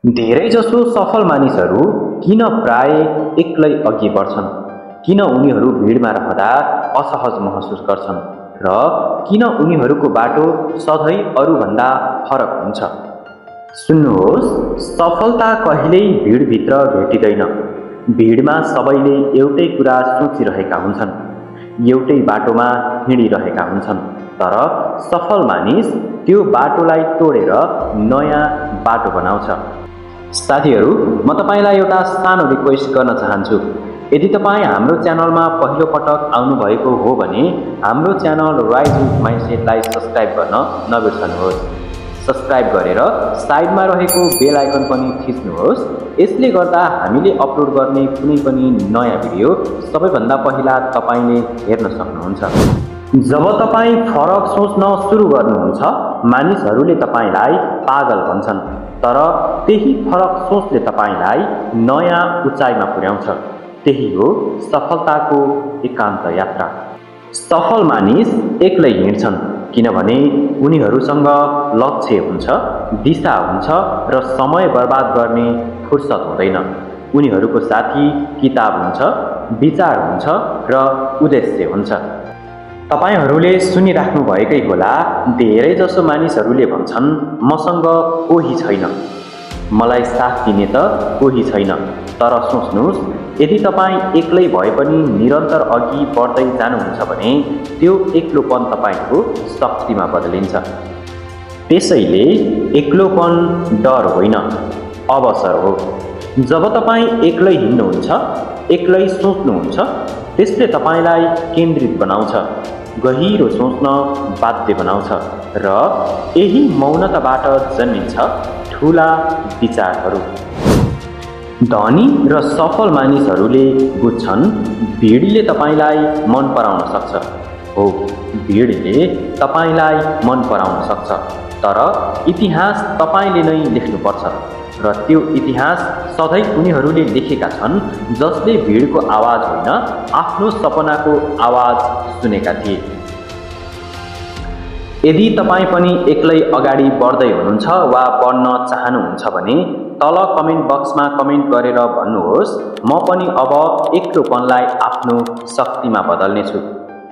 धेरैजसो सफल मानिसहरू किन प्राय एक्लै अघि बढ्छन्? किन उनीहरू भिडमा रहँदा असहज महसुस गर्छन् र किन उनीहरूको बाटो सधैँ अरूभन्दा फरक हुन्छ? सुन्नुहोस्, सफलता कहिल्यै भिडभित्र भेटिँदैन। भिडमा सबैले एउटै कुरा सोचिरहेका हुन्छन्, एउटै बाटोमा हिँडिरहेका हुन्छन्, तर सफल मानिस त्यो बाटोलाई तोडेर नयाँ बाटो बनाउँछ। साथीहरू, म तपाईलाई एउटा सानो रिक्वेस्ट गर्न चाहन्छु। यदि तपाईँ हाम्रो च्यानलमा पहिलो पटक आउनुभएको हो भने हाम्रो च्यानल राइज विथ माइन्डसेटलाई सब्स्क्राइब गर्न नबिर्सनुहोस्। सब्स्क्राइब गरेर साइडमा रहेको बेल आइकन पनि थिच्नुहोस्। यसले गर्दा हामीले अपलोड गर्ने कुनै पनि नयाँ भिडियो सबैभन्दा पहिला तपाईले हेर्न सक्नुहुन्छ। जब तपाईँ फरक सोच्न सुरु गर्नुहुन्छ, मानिसहरूले तपाईलाई पागल भन्छन्, तर त्यही फरक सोचले तपाईलाई नयाँ उचाइमा पुर्याउँछ। त्यही हो सफलताको एकान्त यात्रा। सफल मानिस एक्लै हिँड्छन् किनभने उनीहरूसँग लक्ष्य हुन्छ, दिशा हुन्छ र समय बर्बाद गर्ने फुर्सद हुँदैन। उनीहरूको साथी किताब हुन्छ, विचार हुन्छ र उद्देश्य हुन्छ। तपाईहरूले सुनिराख्नु भएकै होला, धेरैजसो मानिसहरूले भन्छन्, मसँग कोही छैन, मलाई साथ दिने त कोही छैन। तर सोच्नुहोस्, यदि तपाईँ एक्लै भए पनि निरन्तर अघि बढ्दै जानुहुन्छ भने त्यो एक्लोपन तपाईँको शक्तिमा बदलिन्छ। त्यसैले एक्लोपन डर होइन, अवसर हो। जब तपाईँ एक्लै हिँड्नुहुन्छ, एक्लै सोच्नुहुन्छ, त्यसले तपाईँलाई केन्द्रित बनाउँछ, गहिरो सोच्न बाध्य बनाउँछ र यही मौनताबाट जन्मिन्छ ठूला विचारहरू। धनी र सफल मानिसहरूले बुझ्छन्, भिडले तपाईँलाई मन पराउन सक्छ। हो, भिडले तपाईँलाई मन पराउन सक्छ, तर इतिहास तपाईँले नै लेख्नुपर्छ र त्यो इतिहास सधैँ उनीहरूले लेखेका छन् जसले भिडको आवाज होइन, आफ्नो सपनाको आवाज सुनेका थिए। यदि तपाईँ पनि एक्लै अगाडि बढ्दै हुनुहुन्छ वा बढ्न चाहनुहुन्छ भने तल कमेन्ट बक्समा कमेन्ट गरेर भन्नुहोस्, म पनि अब एक्लोपनलाई आफ्नो शक्तिमा बदल्नेछु।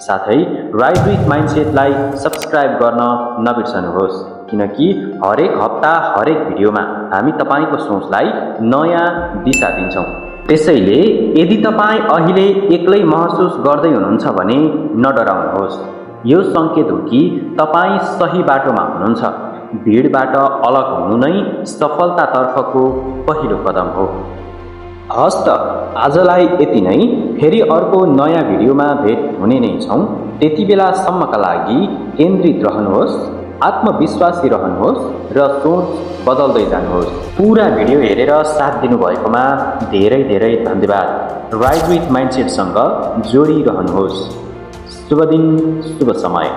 साथै राइज विथ माइन्डसेटलाई सब्स्क्राइब गर्न नबिर्सनुहोस्, किनकि हरेक हप्ता हरेक भिडियोमा हामी तपाईँको सोचलाई नयाँ दिशा दिन्छौँ। त्यसैले यदि तपाईँ अहिले एक्लै महसुस गर्दै हुनुहुन्छ भने नडराउनुहोस्। यो सङ्केत हो कि तपाईँ सही बाटोमा हुनुहुन्छ। भिडबाट अलग हुनु नै सफलतातर्फको पहिलो कदम हो। हस् त, आजलाई यति नै। फेरि अर्को नयाँ भिडियोमा भेट हुने नै छौँ। त्यति बेलासम्मका लागि केन्द्रित रहनुहोस्, आत्मविश्वासी रहनुहोस् र सोच बदल्दै जानुहोस्। पुरा भिडियो हेरेर साथ दिनुभएकोमा धेरै धेरै धन्यवाद। राइज विथ माइन्डसेटसँग जोडिरहनुहोस्। शुभ दिन, शुभ समय।